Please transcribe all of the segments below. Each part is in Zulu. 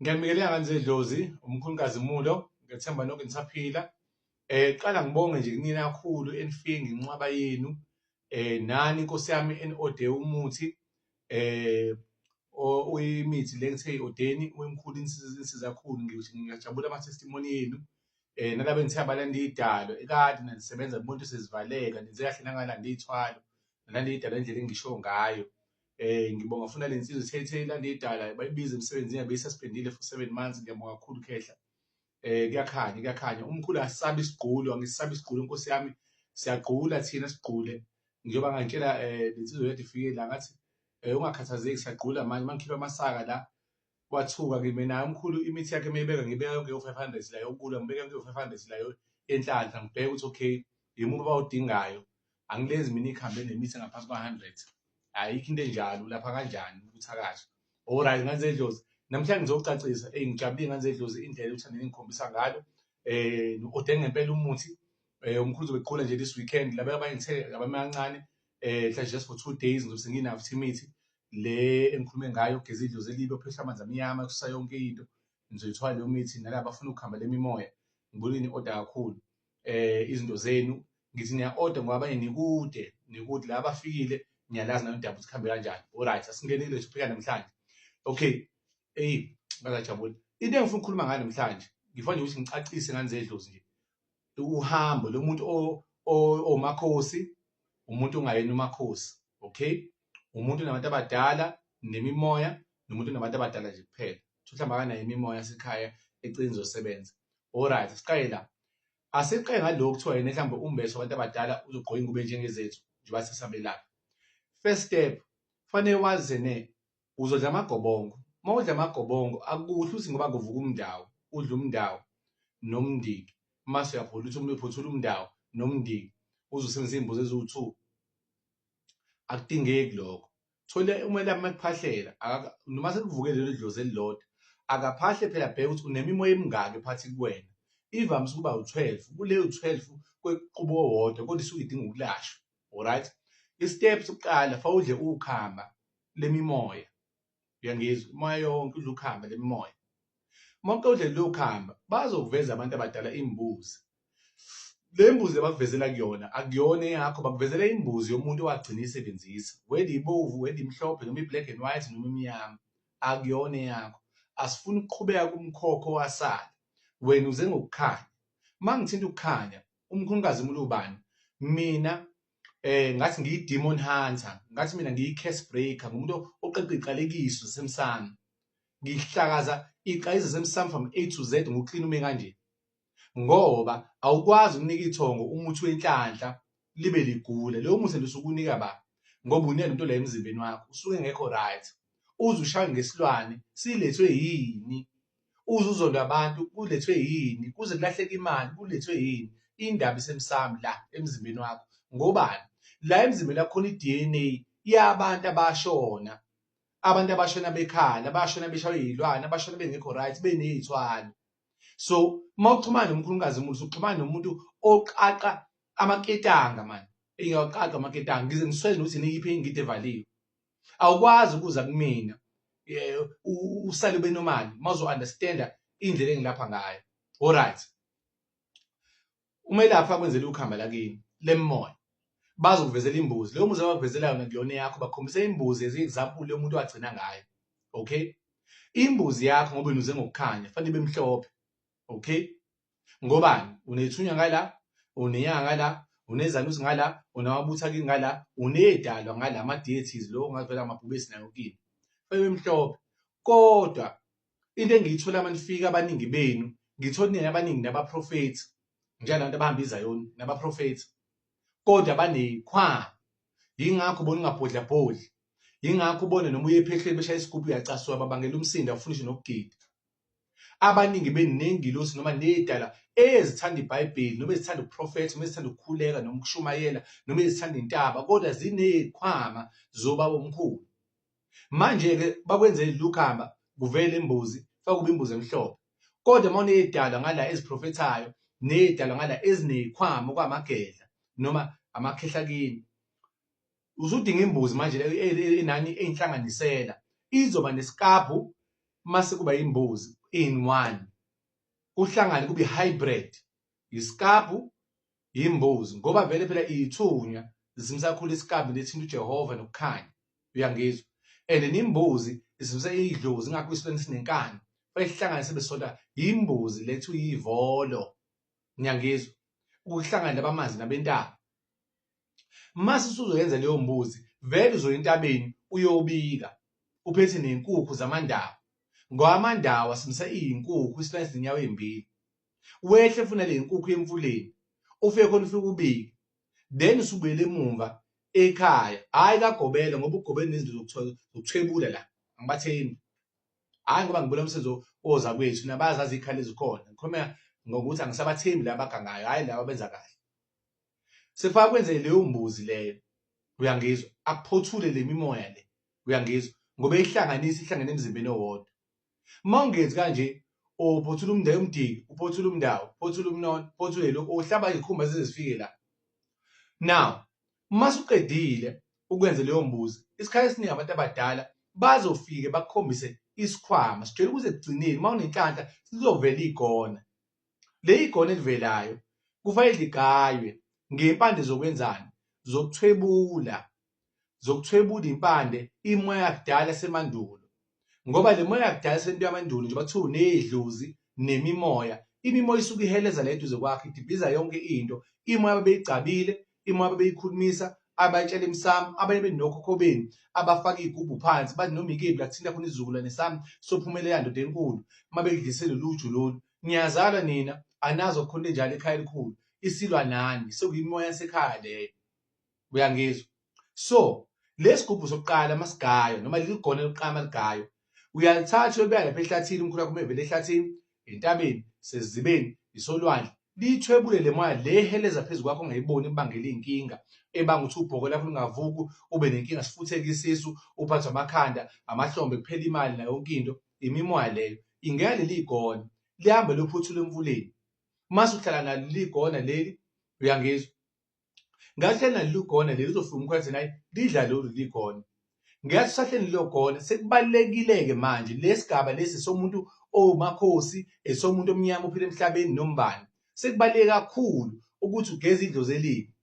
Ngiyanibingelela ngane zedlozi, umkhulu Nkazimulo, ngiyethemba nonke nisaphila. Qala ngibonge nje kunina kakhulu enifike ngenqwaba yenu. Nani Nkosi yami eni-ode umuthi uyimithi le ngithe i-odeni umkhulu insiza kakhulu ngiyajabula ama-testimony yenu. Nalaba engithe abalanda iy'dalo ekade nanisebenza ngibona ukuthi sezivaleka nenze kahle nangalanda iy'thwalo, nalanda iy'dalo ngendlela engisho ngayo. Ngibonga funa le nsizwa ithe ithe ilanda idala bayibiza emsebenzini beyisuspendile for 7 months. Ngiyabonga kakhulu khehla. Kuyakhanya, kuyakhanya. Umkhulu asabi isigqulo, angisisabi isigqulo nkosi yami. Siyagqula thina sigqule. Njengoba ngangitshela le nsizwa yethu ifike la ngathi ungakhathazeki, siyagqula manje mangikhipha amasaka la wathuka ngime naye umkhulu. Imithi yakhe mayibeka, ngibeka yonke yo-500 la yokulwa, ngibeka yonke yo-500 la yenhlanhla, ngibheke ukuthi okay, yimuphi abawudingayo. Angilenzi mina ikhambi enemithi engaphansi kwa-100, ayikho into enjalo lapha. Kanjani ukuthakatha? Alright, ngane zedlozi, namhlanje ngizocacisa. Eyi, ngijabulile ngane zedlozi indlela uthando engikhombisa ngalo. Ode ngempela umuthi, umkhulu uzobe eqhula nje this weekend. Laba abanye ngithe abame kancane, mhlawumbe just for 2 days ngizobe senginayo futhi imithi le engikhulume ngayo, ugeza idlozi elibi, ophehla amanzi amnyama, kususa yonke into. Nizoyithola leyo mithi nalaba abafuna ukuhamba le mimoya. Ngibona ni-order kakhulu izinto zenu. Ngithi niya-order ngoba abanye nikude, nikude. La abafikile ngiyalazi nalo daba ukuthi kuhambe kanjani. Alright, asingene kule topic namhlanje. Okay, eyi, ngazajabula. Into engifuna ukukhuluma ngayo namhlanje, ngifuna nje ukuthi ngicacise ngane zedlozi nje uhambo lo muntu omakhosi, umuntu ongayena umakhosi. Okay, umuntu onabantu abadala nemimoya, nomuntu onabantu abadala nje kuphela, mhlawumbe akanayo imimoya yasekhaya eceleni izosebenza. Alright, siqale la. Asiqale ngalokhu kuthiwa yena mhlawumbe umbethe wabantu abadala, uzogqoka ingubo enjengezethu njengoba sesabelapha. First step, fanele wazi ne uzodla amagobongo. Uma udla amagobongo, akuhle ukuthi ngoba kuvuka umndawo udla umndawo nomndiki, mase uyaphola uthi uphothula umndawo nomndiki, uze usebenzise iy'mbuzi eziwu-2. Akudingeki lokho. Thole umelaphi mekuphahlela, noma sekuvuke lelo dlozi elilodwa, akaphahle phela, bheka ukuthi unemimoya emingaki phakathi kuwena. Ivamise ukuba u-12 kuleyo 12 kwequbo owodwa, kodwa isuke idinga ukulashwa. Alright, i-step sokuqala, fa udle ukhamba lemimoya. Uyangizwa? Imoya yonke, udle ukhamba lemimoya. Monke udle lelo khamba, bazokuveza abantu abadala imbuzi. Le mbuzi abakuvezela kuyona akuyona eyakho, bakuvezela imbuzi yomuntu owagcina isebenzisa, whether ibovu, whether imhlophe, noma i-black and white, noma imnyama, akuyona eyakho. Asifuni ukuqhubeka kumkhokho wasala. Wena uze ngokukhanya. Uma ngithinta ukukhanya, umkhulukazi mulubani mina, ngathi ngiyi-demon hunter, ngathi mina ngiyi-curse breaker, ngumuntu oqeqa iqalekiso zasemsamo. Ngihlakaza iqalekiso zasemsamo from A to Z ngokuklina ume kanje, ngoba awukwazi ukunika ithongo umuthi wenhlanhla libe ligula. Leyo muthi lusuke unika ba ngoba unento la emzimbeni wakho usuke ngekho right, uze ushaye ngesilwane silethwe yini, uze uzondwe abantu kulethwe yini, kuze kulahleke imali kulethwe yini? Indaba isemsamo la emzimbeni wakho. Ngobani? La emzimbeni wakho khona i-DNA yabantu abashona, abantu abashona bekhala, abashona beshaywe yilwane, abashona bengekho right, beney'thwalo. So uma uxhumana nomkhulukazi umuntu, usuxhumana nomuntu oqaqa amaketanga mani, engiyawaqaqa amaketanga, ngize ngiswele nokuthi niyiphi ingidi evaliwe. Awukwazi ukuza kumina usale ube normal uma uzo-understanda indlela engilapha ngayo. Alright, umelaphi akwenzela ukhamba lakini lemimoya, bazokuvezela imbuzi. Leyo mbuzi abakuvezela yona kuyona yakho, bakhombisa imbuzi as example yomuntu owagcina ngayo. Okay, imbuzi yakho, ngoba wena uze ngokukhanya, fanele ibe mhlophe. Okay, ngobani? Unethunya ngala, unenyanga ngala, unezanusi ngala, unamabutho akini ngala, unedalwa ngala, ama-deities lo ongavela amabhubesi nayo kini, fanele ibe mhlophe. Kodwa into engiyithola uma nifika abaningi benu, ngithola nina abaningi nabaprofethi, njengalabantu abahamba izayoni nabaprofethi, kodwa baneyikhwama. Yingakho ubona ungabhodlabhodli, yingakho ubone noma uye ephehlweni beshaya isigubhu uyacasuka, babangela umsindo, awufuni ngisho nokugida. Abaningi benu nengilosi noma nedala ezithanda iBhayibheli, noma ezithanda ukuprofetha, noma ezithanda ukukhuleka, noma ukushumayela, noma ezithanda intaba, kodwa zinezikhwama zobaba omkhulu. Manje-ke bakwenzele lukhamba, kuvele imbuzi, fake kube imbuzi emhlophe. Kodwa uma uney'dalwa ngala eziprofethayo, ney'dalwa ngala ezineyikhwama okwamagedla noma amakhehla kini, usudinga imbuzi manje enani eyinhlanganisela izoba nesikabhu. mase kuba imbuzi in one, kuhlangane kube hybrid, isikabhu yimbuzi, ngoba vele phela iyithunywa zisimisa kakhulu isikabhu lethinta uJehova nokukhanya, uyangizwa? And nembuzi isimisa idlozi, ingakho isilwane sinenkani, fanele sihlangane sibe sodwa. Yimbuzi lethu yivolo, ngiyangizwa? Ukuhlangana labamanzi nabentaba. Mase usuzoyenza leyo mbuzi, vele uzoya entabeni uyobika uphethe nenkukhu zamandawo, ngoba amandawo asimisa iyinkukhu, isilwane esinenyawo ezimbili. Wehle funa le nkukhu emfuleni, ufike khona ufike ubike, then usubuyele emumva ekhaya, hhayi kagobela, ngoba ugobela nezinto zokuthwebula la, angibathembi. Hhayi ngoba ngibona umsebenzi wozakwethu nabazazi iy'khala ezikhona, ngikhuluma ngokuthi angisabathembi laba abagangayo, hhayi laba abenza kahle. Sefaka kwenzeke leyo mbuzi leyo, uyangizwa? Akuphothule le mimoya le, uyangizwa? Ngoba ihlanganisa ihlangene emzimbeni owodwa. Uma ungenzi kanje uphothula umndeni umdiki, uphothula umndawo, uphothula umnono, uphothule lokhu, uhlaba izikhumba zize zifike la. Now, uma usuqedile ukwenza leyo mbuzi, isikhathi esiningi abantu abadala bazofike bakukhombise isikhwama. Sijwayele ukuze ekugcineni uma unenhlanhla sizovela igona. Leli gona elivelayo kufanele ligaywe ngempande zokwenzani? Zokuthwebula. Zokuthwebula impande imoya yakudala yasemandulo. Ngoba le moya yakudala sento yamandulo njengoba kuthiwa unedlozi nemimoya, imimoya isuke iheleza la eduze kwakho idibhiza yonke into. Imoya ababeyigcabile, imoya ababeyikhulumisa, abayitshela emsamo, abanye benokhokho benu abafaka iy'gubhu phansi bathi noma ikephi la kuthinta khona isizukulwane sami sophumelela ndoda enkulu uma bekudlise lolu ju lolu. Niyazalwa nina anazi okukhona enjalo ekhaya elikhulu isilwa nani sekuyimoya yasekhaya leyo. Uyangizwa? So lesigubhu sokuqala masigayo noma leli gona lokuqala maligayo uyalithatha uyobeka lapha ehlathini umkhulu wakho umevele ehlathini entabeni sezibeni isolwandle liyithwebule le moya le heleza phezu kwakho ongayiboni ibangela iy'nkinga ebanga ukuthi ubhoko lakho lungavuki ube nenkinga sifutheke isisu uphathwe amakhanda amahlombe kuphela imali nayo yonke into imimoya leyo ingena leli gona lihambe liyophuthula emfuleni mase uhlala nalo ligona leli, uyangizwa? Ngathi lena lugona leli uzofika umkhwethe naye lidla lolu ligona. Ngiyathi usahleli lelo gona sekubalulekile-ke manje lesigaba lesi somuntu owumakhosi esomuntu omnyama ophila emhlabeni nombani sekubaluleke kakhulu ukuthi ugeze idlozi elibi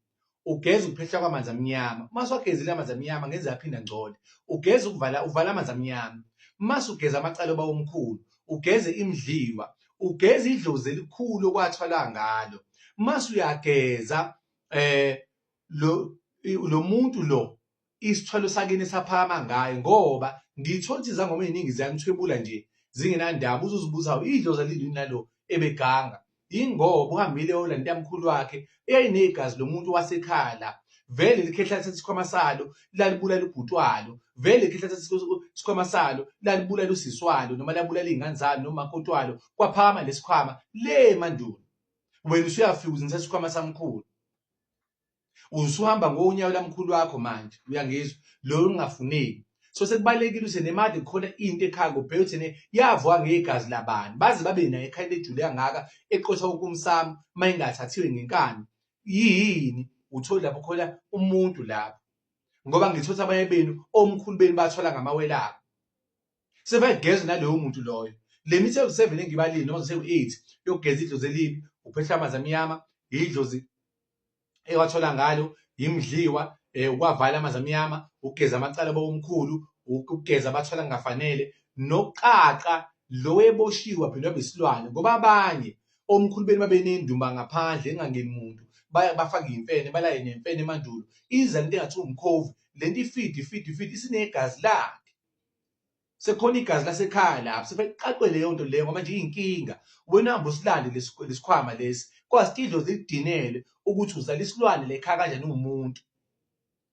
ugeze ukuphehla kwamanzi amnyama uma usuwagezile amanzi amnyama ngeze aphinde angcole ugeze ukuvala uvala amanzi amnyama uma usugeza amacala obawomkhulu ugeze imdliwa ugeza idlozi elikhulu okwathwalwa ngalo mase uyageza eh lo lo muntu lo isithwalo sakini saphakama ngaye ngoba ngithola ukuthi izangoma eziningi ziyanithwebula nje zingenandaba uzuzibuza idlozi alilini nalo ebeganga yingoba uhambile yolanda yamkhulu wakhe eyayinegazi lomuntu wasekhaya la vele likhehla lithatha isikhwama salo lalibulala ubhuti walo vele likhehla lithatha isikhwama salo lalibulala usisi walo noma labulala iy'ngane zalo noma umakoti walo kwaphakama lesikhwama le mandulo wena usuyafika uzinisa isikhwama samkhulu usuhamba ngonyawo lamkhulu wakho manje uyangizwa lo ungafuneki so sekubalekile ukuthi nemali kukhona into ekhaya kubheke ukuthi ne yavuka ngegazi labani baze babe nayo ekhaya lejule kangaka eqotha wonke umsamo uma ingathathiwe ngenkani yini uthole lapho khona umuntu lapho ngoba ngithothi abanye benu omkhulu benu bathola ngamawele abo sebegeza naloyo muntu loyo le mithi ewu-7 engibalile noma sewu-8 yokugeza idlozi elibi uphehla amanzi amnyama idlozi ewathola ngalo yimdliwa um ukwavala amanzi amnyama ukugeza amacala bawomkhulu ukugeza abathola kungafanele nokuqaqa lo eboshiwe waphinde wabe isilwane ngoba abanye omkhulu benu babenendumba ngaphandle engangeni muntu bafake imfene balaye nemfene emandulo iza lento engathi umkhovu lento ifidi ifidi ifidi isinegazi lakhe Sekukhona igazi lasekhaya lapho sebeqaqwe leyo nto leyo ngoba nje iyinkinga. Wena hamba usilande lesikhwama lesi kwazi idlozi likudinele ukuthi uzala isilwane la ekhaya kanjani uwumuntu.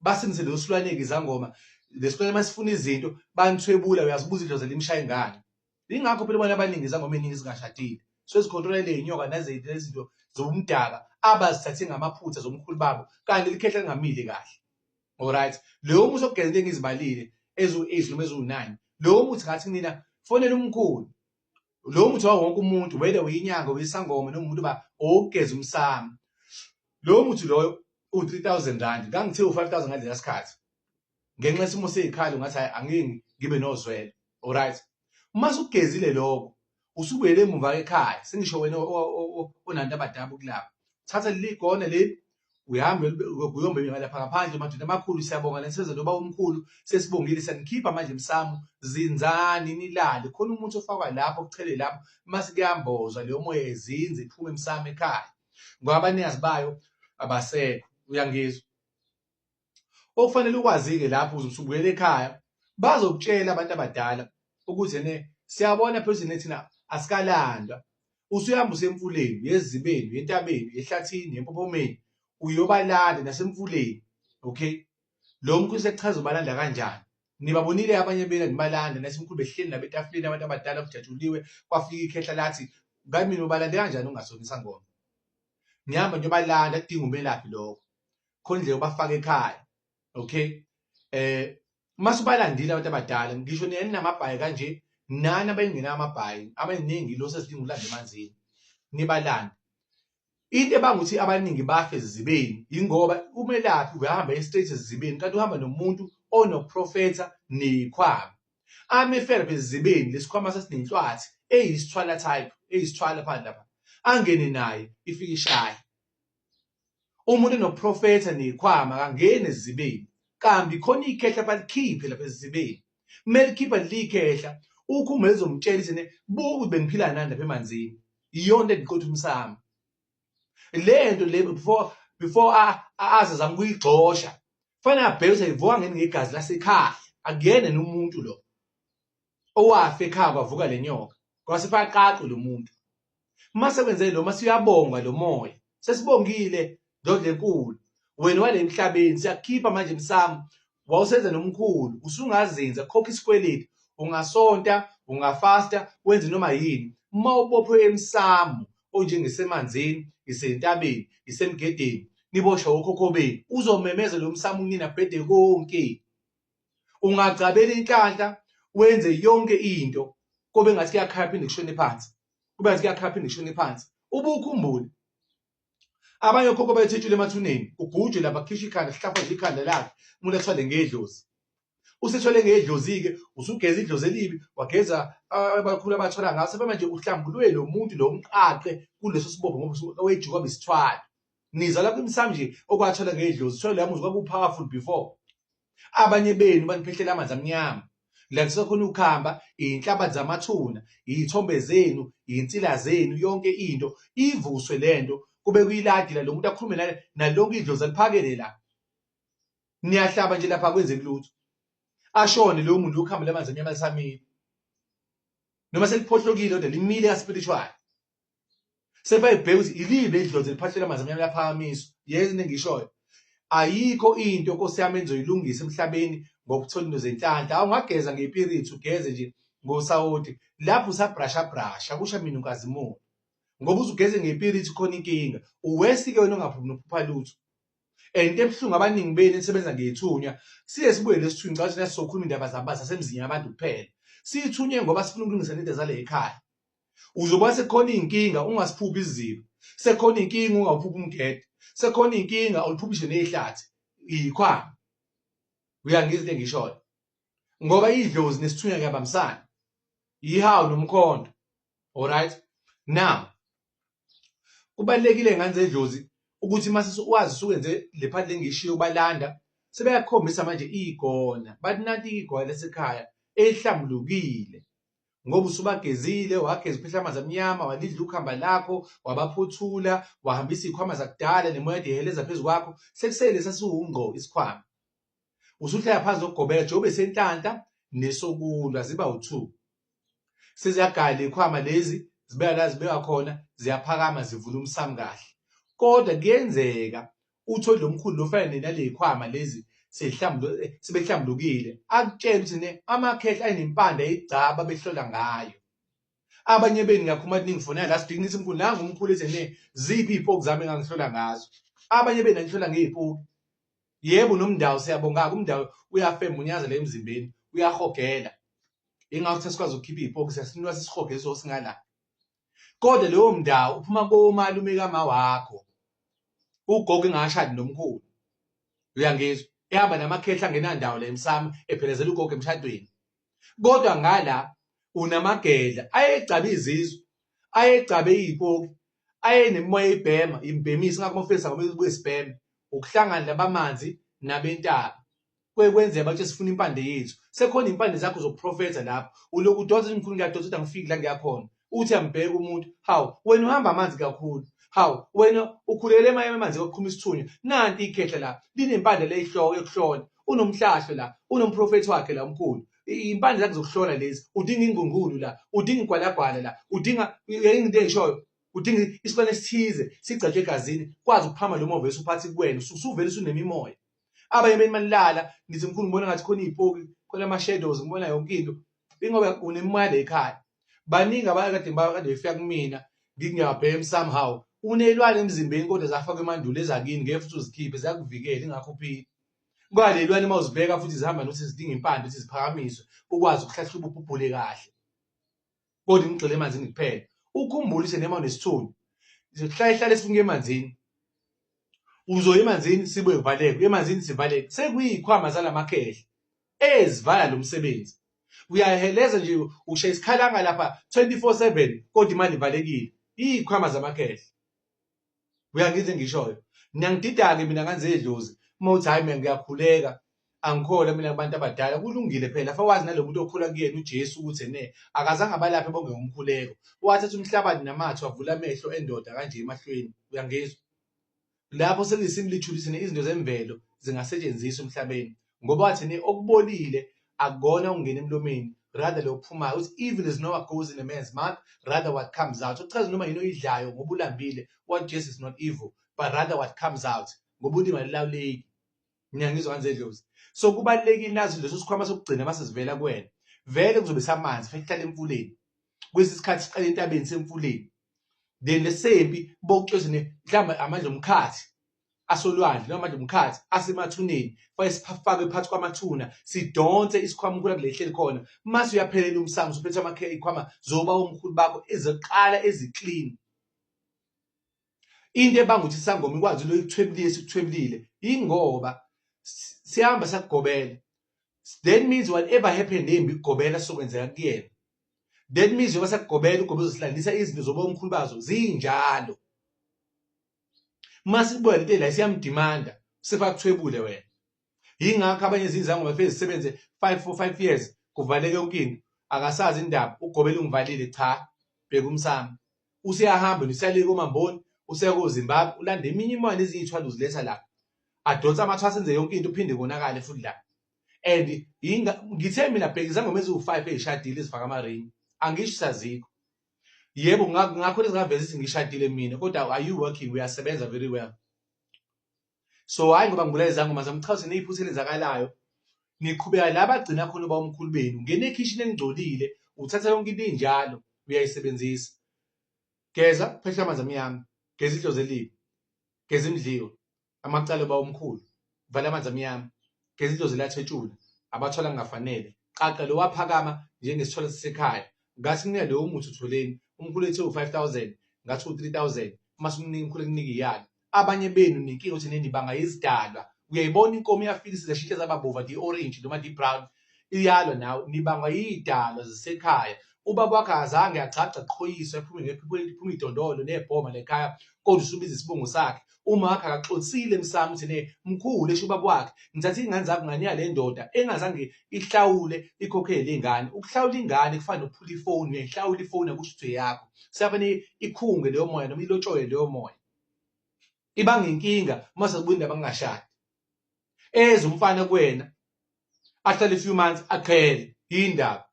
Basindise leso silwane-ke izangoma lesilwane uma sifuna izinto banithwebula uyazibuza idlozi limshaye ngani. Yingakho phela ubona abaningi izangoma eziningi zingashadile. So ezikhontrola ley'nyoka nezinto zomdaka abazithathe ngamaphutha zomkhulu babo kanti likhehla lingamile kahle. Alright. Lowo muthi okugeza into engizibalile eziwu-8 noma eziwu-9. Lowo muthi ngathi mina fonela umkhulu. Lowo muthi wawo wonke umuntu whether uyinyanga uyisangoma noma umuntu ba owokugeza umsamo. Lowo muthi loyo u-3000 rand. Ngangithe u-5000 ngalesa sikhathi. Ngenxa yesimo sey'khalo ngathi hayi angeke ngibe nozwelo. Alright. Uma usugezile lokho usubuyele emuva ekhaya, sengisho wena onantu abadala ukulapha, thatha leli gona leli uhambe uyombe lapha ngaphandle. Madoda amakhulu, siyabonga nensizwa noba omkhulu, sesibongile, siyanikhipha manje emsamo. Zinzani nilale khona umuthi ofakwa lapho kuchele lapho, mase kuyambozwa leyo moya izinze iphume emsamo ekhaya, ngoba abanikazi bayo abasekho. Uyangizwa? Okufanele ukwazi-ke lapho uze usubuyela ekhaya, bazokutshela abantu abadala ukuthi ene siyabona phela ukuthi thina asikalandwa. Usuyahamba usemfuleni, uyezibeni, uyentabeni, uyehlathini, uyempophomeni, uyobalanda nasemfuleni. Okay? Lo mkhulu sekuchaza ubalanda kanjani. Nibabonile abanye bena nibalanda nasemkhulu behleli nabo etafuleni abantu abadala kujatshuliwe, kwafika ikhehla lathi kanti mina ubalande kanjani ungasona isangoma. Ngihamba ngiyobalanda kudinga umelaphi lokho. Khona indlela yobafaka ekhaya. Okay? Mase ubalandile abantu abadala, ngisho ninamabhayi kanje, nani abengenawo amabhayi, abaningi lo sesidinga ukulanda emanzini, nibalande. Into ebanga ukuthi abaningi bafe ezizibeni yingoba umelaphi uyahamba straight ezizibeni, kanti uhamba nomuntu onokuprofetha neyikhwama. Amefere ezizibeni, lesikhwama sesinenhlwathi eyisithwala type, eyisithwala phandle lapha. Angene naye ifike ishaye. Umuntu enoprofetha nekhwama akangeni ezizibeni. Kambi khona ikhehla balikhiphe lapha ezizibeni. Kumele likhipha leli khehla, ukhumbulo lizomtshela ukuthi ne buka ukuthi bengiphila nani lapha emanzini. Iyona endiqotha umsamo. Le nto le before aze azame ukuyigxosha, kufanele abheke ukuthi ayivuka ngeni ngegazi lasekhaya. Akuyena nomuntu lo owafa ekhaya kwavuka le nyoka. Kwase faqaqwe lo muntu. Uma sekwenze lo mase uyabonga lo moya. Sesibongile ndodla enkulu. Wena wale emhlabeni siyakukhipha manje emsamo. Wawusenza nomkhulu, usungazinza, khokha isikweletu, ungasonta, ungafasta, wenze noma yini. Uma ubophwe emsamo onjengesemanzini, isentabeni, isemgedeni, niboshwa okhokho benu, uzomemeza lo msamo unina bhede konke. Ungagcabela inhlanhla wenze yonke into kobe ngathi kuyakhala phinde kushone phansi. Kube ngathi kuyakhala phinde kushone phansi. Ubukhumbule abanye okhokho bayethetshule emathuneni, kugujwe lapha kukhishwe ikhanda, kuhlafazwe ikhanda lakhe, umuntu athwale ngedlozi. Usethwele ngedlozi-ke, usugeza idlozi elibi, wageza abakhulu abathwala ngaso, manje uhlambulwe lo muntu lo umqaqe kuleso sibopho ngoba wejuka besithwala. Nizalwa kwimsamo nje okwathwala ngedlozi, thwala leya muzi kwaku-powerful before. Abanye benu baniphehlela amanzi amnyama. La kusekhona ukhamba, iy'nhlabathi zamathuna, iy'thombe zenu, iy'nsila zenu, yonke into ivuswe lento kube kuyiladi la lo muntu akhulume nale nalonke idlozi aliphakele la. Niyahlaba nje lapha akwenzeki lutho. Ashone loyo muntu ukhamba lamanzi amnyama lisamile. Noma seliphohlokile kodwa limile ka-spiritual. Sebayibheka ukuthi iliphi leli dlozi eliphahlela amanzi amnyama liyaphakamiswa. Yezi into engishoyo. Ayikho into Nkosi yami enizoyilungisa emhlabeni ngokuthola into zenhlanhla. Awungageza ngepirithi ugeze nje ngosawoti. Lapho usabrasha brasha kusho mina uNkazimulo. Ngoba uzugeze ngepirithi khona inkinga. Uwesi-ke wena ongaphuphi nokuphupha lutho. And into ebuhlungu abaningi benu enisebenza ngey'thunywa, siye sibuye lesithunywa ngicabanga ukuthi sizokhuluma indaba zasemzini yabantu kuphela. Siyithunywe ngoba sifuna ukulungisa nento zale ekhaya. Uzoba sekukhona iy'nkinga ungasiphuphi isiziba, sekukhona iy'nkinga ungawuphuphi umgede, sekukhona iy'nkinga uliphuphishe ney'hlathi, iy'khwama. Uyangizwa into engishoyo? Ngoba idlozi nesithunywa kuyabambisana, ihawu nomkhonto. Alright? Now, kubalulekile ngane zedlozi ukuthi mase wazi usuwenze le part lengishiyo ubalanda sebeyakukhombisa manje igona bathi nanti igona lasekhaya elihlambulukile ngoba usubagezile wageza uphehla amanzi amnyama walidla ukhamba lakho wabaphothula wahambisa iy'khwama zakudala nemoya ediheleza phezu kwakho sekusele sasiwungqo isikhwama usuhlala phansi okugobela njengoba esenhlanhla nesokulwa ziba u-two Seziyagaya ley'khwama lezi zibeka la zibeka khona ziyaphakama zivula umsamo kahle. Kodwa kuyenzeka uthole lo mkhulu lo ofana naley'khwama lezi sebehlambulukile akutshele ukuthi ne amakhehla ayinempanda yegcaba behlola ngayo. Abanye benu ngiyakhuluma ukuthi ningifonela last week nithi mkhulu nangu umkhulu ethi ne ziphi iy'poki zami engangihlola ngazo. Abanye benu anihlola ngey'poki. Yebo nomndawo siyabonga-ke umndawo uyafema unyazela emzimbeni uyahogela. Ingakho sesikwazi ukukhipha iy'poki siyasinwa sisihoge so singala. Kodwa leyo mndawo uphuma komalume kama wakho. Ugogo engashadi nomkhulu. Uyangizwa? Ehamba namakhehla angenandawo la emsamo ephelezela ugogo emshadweni. Kodwa ngala Unamagedla ayegcabe izizwe, ayegcabe izipoki, ayenemimoya ibhema, imbhemisi ngakho uma ufisa ngoba ibuye sibheme. Ukuhlangana labamanzi nabentaba. Kuye kwenzeka bathi sifuna impande yethu. Sekhona impande zakho zokuprofetha lapho. Ulokhu udonsa nje mkhulu ngiyadonsa kodwa angifiki la ngiyakhona. Uthi ambheka umuntu, hawu wena uhamba amanzi kakhulu. Hawu wena ukhulele emayemi amanzi kwaqhuma isithunywa. Nanti ikhehla la linempande leyihloko yokuhlola. Unomhlahlo la, unomprofethi wakhe la omkhulu. Impande zakhe zokuhlola lezi. Udinga ingungulu la, udinga igwalagwala la, udinga into engishoyo. Udinga isilwane esithize sigcatshwe egazini kwazi ukuphama lo moya usuphathi kuwena usuvele usunemimoya. Abanye beni manilala nithi mkhulu ngibona ngathi khona izipoki, khona ama-shadows, ngibona yonke into. Ingoba unemimoya la ekhaya. Baningi abakade bakade befika kumina ngingiyabhema somehow. Unelwane emzimbeni kodwa zafakwa emandulo ezakini ngeke futhi uzikhiphe ziyakuvikela ingakho uphila. Kodwa le lwane uma uzibheka futhi zihamba nokuthi zidinga impande ukuthi ziphakamiswe ukwazi ukuhlahluba ubhubhule kahle. Kodwa ngigxile emanzini kuphela. Ukhumbule ukuthi noma unesithunywa sihlale hlale sifuna emanzini. Uzoya emanzini sibuye kuvaleke, emanzini sivaleke. Sekuyikhwama zalamakhehla ezivala lo msebenzi. Uyaheleza nje ushaya isikhalanga lapha 24/7 kodwa imali ivalekile. Iyikhwama zamakhehla. Uyangizwa engishoyo? Niyangidida-ke mina ngane zedlozi uma uthi hhayi mina ngiyakhuleka angikholwa mina kubantu abadala kulungile phela fawazi nalo muntu okholwa kuyena uJesu ukuthi ene akazange abalaphe bonke ngomkhuleko wathatha umhlabathi namathe wavula amehlo endoda kanje emahlweni uyangizwa lapho sekuyisimlithuli sine izinto zemvelo zingasetshenziswa emhlabeni ngoba wathi ne okubolile akukona okungena emlomeni rather lo kuphumayo uthi evil is not what goes in a man's mouth rather what comes out okuchaza noma yini oyidlayo ngoba ulambile what just is not evil but rather what comes out ngoba ulimi alilawuleki ngiyangizwa kanje dlozi so kubalulekile nazi leso sikhwama sokugcina mase sivela kuwena vele kuzobe samanzi fanele kuhlale emfuleni kwesinye isikhathi siqale entabeni semfuleni then lesempi bokutshezine mhlawumbe amandla omkhathi asolwandle noma amandla omkhathi asemathuneni fanele sifakwe phakathi kwamathuna sidonse isikhwama umkhulu akule hleli khona mase uyaphelela umsamo usuphethe ikhwama zoba omkhulu bakho ezoqala eziclean Into ebanga ukuthi isangoma ikwazi lo ikuthwebulile sikuthwebulile ingoba siyahamba sakugobela. That means whatever happened embi kugobela sokwenzeka kuyena. That means njengoba sakugobela ugobe uzosilandisa izinto zobomkhulu bazo zinjalo. Uma sibuka lento la siyamdimanda sifakuthwebule wena. Yingakho abanye izingoma befike zisebenze 5 for 5 years kuvaleke yonke into. Akasazi indaba ugobela ungivalile cha bheka umsamo. Useyahamba useyale koMamboni useya koZimbabwe ulanda eminye imali nezinye iy'thwalo uziletha la. Adonse amathwasa enze yonke into uphinde konakale futhi la. And ngithe mina bheka izangoma eziwu-5 ey'shadile ezifaka amaringi. Angisho sazikho. Yebo ngakho lezingaveza ukuthi ngishadile mina kodwa are you working uyasebenza very well. So hhayi ngoba ngibulala izangoma zami chaze neyiphutha elenzakalayo niqhubeka la bagcina khona uba umkhulu benu ngena ekhishini elingcolile uthatha yonke into injalo uyayisebenzisa geza phehla amanzi amnyama geza idlozi elibi geza imidliwa amacala oba umkhulu vala amanzi amnyama geza idlozi lathwetshula abathola kungafanele qaqa lo waphakama njengesithwalo sasekhaya ngathi kunika lowo muthi utholeni umkhulu ethe u-5000 ngathi u-3000 uma sumnika umkhulu ekunika iyalo Abanye benu ninkinga ukuthi nenibanga izidalwa. Uyayibona inkomo iyafika isizashintsha zaba bova di orange noma di brown. Iyalwa nawe nibangwa yidalwa zisekhaya. Ubaba wakho akazange agcagce aqhoyiswe aphume ngephupho liphuma idondolo nebhoma lekhaya kodwa usubiza isibongo sakhe. Uma wakhe akaxolisile emsamo uthi ne mkhulu esho ubaba wakhe ngithathe ingane zakho nganika le ndoda engazange ihlawule ikhokhele ingane. Ukuhlawula ingane kufana nokuphula ifoni uyayihlawula ifoni akusho ukuthi eyakho. Siyafane ikhunge leyo moya noma ilotshole leyo moya. Ibanga inkinga uma sekubuya indaba ngingashadi. Eze umfana kuwena ahlale few months aqhele yindaba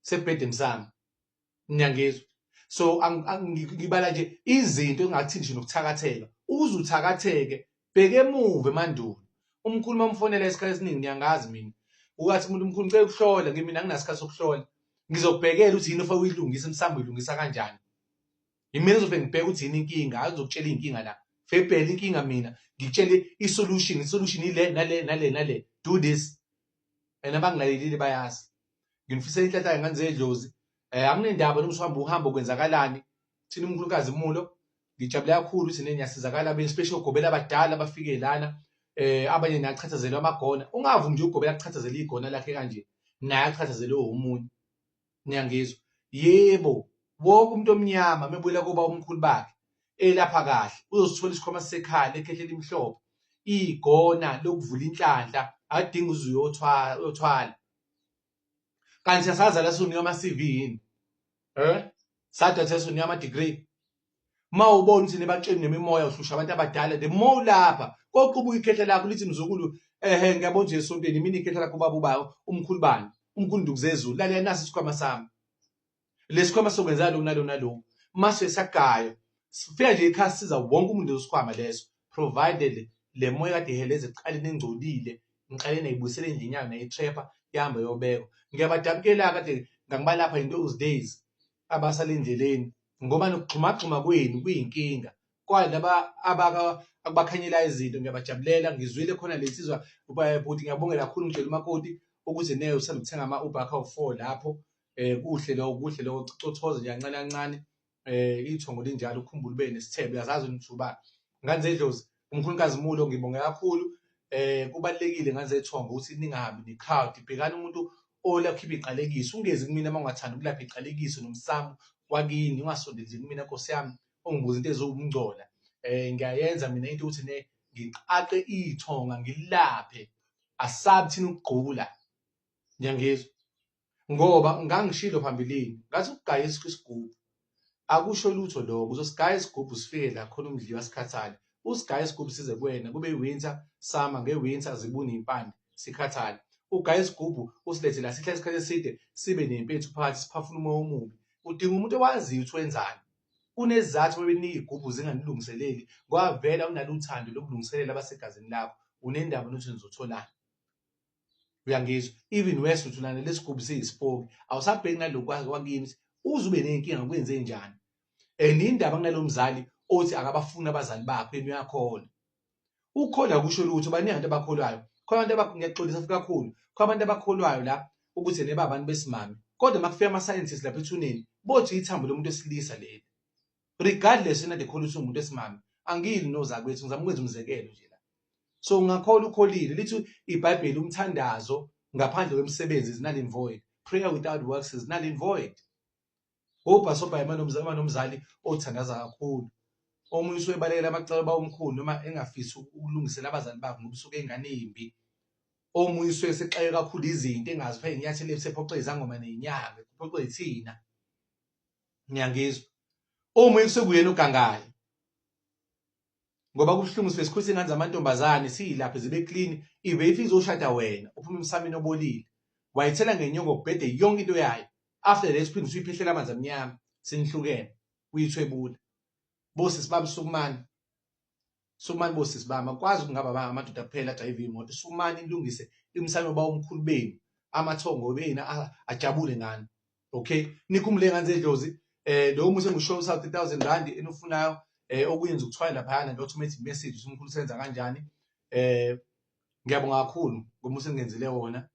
sebhede emsamo. Niyangizwa? So ngibala nje izinto engathi nje nokuthakatheka. Uze uthakatheke bheke emuva emandulo. Umkhulu mamfonela isikhathi esiningi niyangazi mina. Ukathi umuntu umkhulu ngicela ukuhlola ngimina anginasikhathi sokuhlola. Ngizokubhekela ukuthi yini ofake uyilungise emsamo uyilungisa kanjani. Yimina ezofike ngibheke ukuthi yini inkinga, hayi ngizokutshela iy'nkinga la. Febhele inkinga mina, ngikutshele i-solution, i-solution ile nale nale nale. Do this. And abangilalelile bayazi. Nginifisela inhlanhla ngane zedlozi. Eh anginendaba noma usuhamba uhambo kwenzakalani. Thina umkhulukazi Mulo ngijabule kakhulu ukuthi niyasizakala abanye special gobela abadala abafike lana eh abanye nachachazelwa amagona. Ungavumi nje ugobela akuchathazele igona lakhe kanje. Naye achachazelwe omunye. Niyangizwa? Yebo, wonke umuntu omnyama mebuyela kuba umkhulu bakhe elapha kahle uzosithola isikhwama sekhaya lekhehla elimhlophe igona lokuvula inhlanhla akadingi uze uyothwala. Kanti siyasazala sizonika ama-CV yini? Eh? Sadatha sizonika ama-degree. Uma ubona ukuthi nebatsheni nemimoya uhlusha abantu abadala the more ulapha koqubuka ikhehla lakho lithi mzukulu ehe ngiyabona nje esontweni mina ikhehla lakho ubaba uba umkhulu bani umkhulu Ndukuzezulu lalela nasi isikhwama sami lesikhwama sokwenza lokhu nalo naloku mase sagaya sifika nje ekhaya siza wonke umuntu lesikhwama leso provided le moya kade iheleze ekuqaleni engcolile ngiqale nayibuyisela endlini yayo nayitrepha yahamba yobekwa ngiyabadabukela kade ngangibalapha in those days abasala endleleni ngoba nokugxumagxuma kwenu kuyinkinga kwalaba abaka akubakhanyela izinto ngiyabajabulela ngizwile khona le nsizwa bhuti ngiyabongela kakhulu ngitshela umakoti ukuthi naye usanda ukuthenga ama-Uber akhe awu-4 lapho kuhle lokho kuhle lokho cothoza nje kancane kancane ithongo linjalo ukhumbule ube nesithebe uyazazi ukuthi uba ngane zedlozi umkhulu Nkazimulo ngibonge kakhulu kubalulekile ngane zethongo ukuthi ningahambi ne-crowd bhekani umuntu olakhipha iqalekiso ungezi kumina uma ungathandi ukulapha iqalekiso nomsamo wakini ungasondeli kumina nkosi yami ungibuza into eziwumngcola ngiyayenza mina into ukuthi ne ngiqaqe ithonga ngilaphe asabi thina ukugqula ngiyangizwa Ngoba ngangishilo phambilini ngathi ukugaya isigubhu akusho lutho lokho, uzosigaya isigubhu sifike la khona umdliwa sikhathale, usigaye isigubhu size kuwena kube i-winter, summer, nge-winter zibune iy'mpande sikhathale. Ugaye isigubhu usilethe la sihlale isikhathi eside sibe ney'mpethu phakathi siphafule umoya omubi. Udinga umuntu owaziyo ukuthi wenzani. Kunezizathu bebenika iy'gubhu zinganilungiseleli ngoba vele awunalo uthando lokulungiselela abasegazini lakho, unendaba nokuthi nizotholani. Uyangizwa? Even worse uthi ulana lesigubhu siyisipoki awusabheki nalokhu kwakini uze ube ney'nkinga kwenze njani and indaba kunalo mzali othi akabafuni abazali bakho yena uyakholwa. Ukukholwa akusho lutho baningi abantu abakholwayo. Khona abantu ngiyaxolisa futhi kakhulu. Khona abantu abakholwayo la ukuthi neba abantu besimame. Kodwa uma kufika ama-scientists lapha ethuneni bothi ithambo lomuntu wesilisa leli. Regardless yena ndikholwa ukuthi umuntu wesimame angili nozakwethu ngizama ukwenza umzekelo nje la. So ungakholwa ukholile lithi iBhayibheli umthandazo ngaphandle kwemisebenzi is null and void. Prayer without works is null and void. Ubhasobha uma nomzali othandaza kakhulu. Omunye usuke ebalekela amacala oba omkhulu noma engafisi ukulungisela abazali bakhe ngoba usuke ingane embi. Omunye usuke esexake kakhulu izinto engazi phela inyathelo esephoxe izangoma nezinyanga, ephoxe yithina. Ngiyangizwa. Omunye kusuke kuyena ogangayo. Ngoba kubuhlungu sibe sikhulisa ingane zamantombazane siyilaphe zibe clean ibe if izoshada wena uphuma emsameni obolile. Wayithela ngenyongo kubhede yonke into yayo. After that uphinde usuyiphehlela amanzi amnyama senihlukene uyithwebula. Bosisi bami sukumani. Sukumani bosisi bami akwazi ukungaba amadoda kuphela adrayive imoto. Sukumani nilungise imsamo yoba omkhulu benu amathongo benu ajabule ngani. Okay, nikhumbule ngane zedlozi lowo muthi engisho usa 3000 rand enifunayo okunye ngizokuthwala laphayana nge-automatic message ukuthi umkhulu usebenza kanjani. Ngiyabonga kakhulu ngomusa eningenzele wona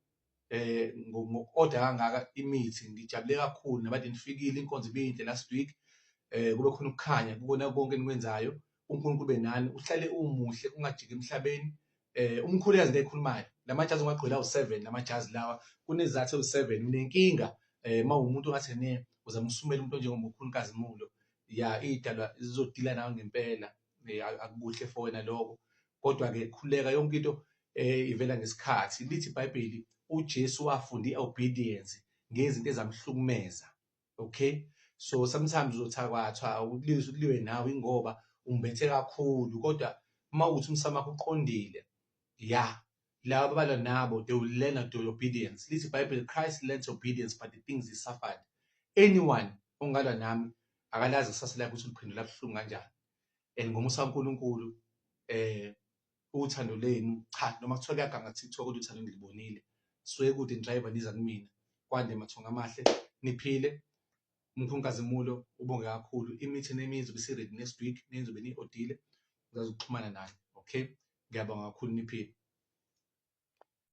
ngoku-oda kangaka imithi ngijabule kakhulu nabade nifikile inkonzo ibiyinhle last week kube khona ukukhanya kukona konke enikwenzayo uNkulunkulu ube nani uhlale umuhle ungajiki emhlabeni umkhulu yazi into ayikhulumayo lamajazi ungagqwela awu-7 lamajazi lawa kunezizathu ewu-7 unenkinga uma uwumuntu ongathi ne uzama ukusumela umuntu onjengomkhulu Nkazimulo ya iy'dalwa zizodila nawe ngempela akukuhle for wena lokho kodwa-ke khuleka yonke into ivela ngesikhathi lithi iBhayibheli uJesu wafunda i-obedience ngezinto ezamhlukumeza okay so sometimes uzothakwathwa ukuliwe kuliwe nawe ingoba umbethe kakhulu kodwa uma ukuthi umsamo wakho uqondile ya laba abalwa nabo they will learn the obedience lithi iBhayibheli Christ learned obedience but the things he suffered anyone ongalwa nami akalazi kusasa lakhe ukuthi uliphendula buhlungu kanjani and ngomusa kaNkulunkulu uthando lenu cha noma kuthiwa kuyaganga TikTok kodwa uthando ngilibonile suke kude driver niza kumina kwande mathonga amahle niphile umkhulu Nkazimulo ubonge kakhulu imithi nemizi izobe isi-ready next week nenizobe niyi-odile ngizazi ukuxhumana nani okay ngiyabonga kakhulu niphile.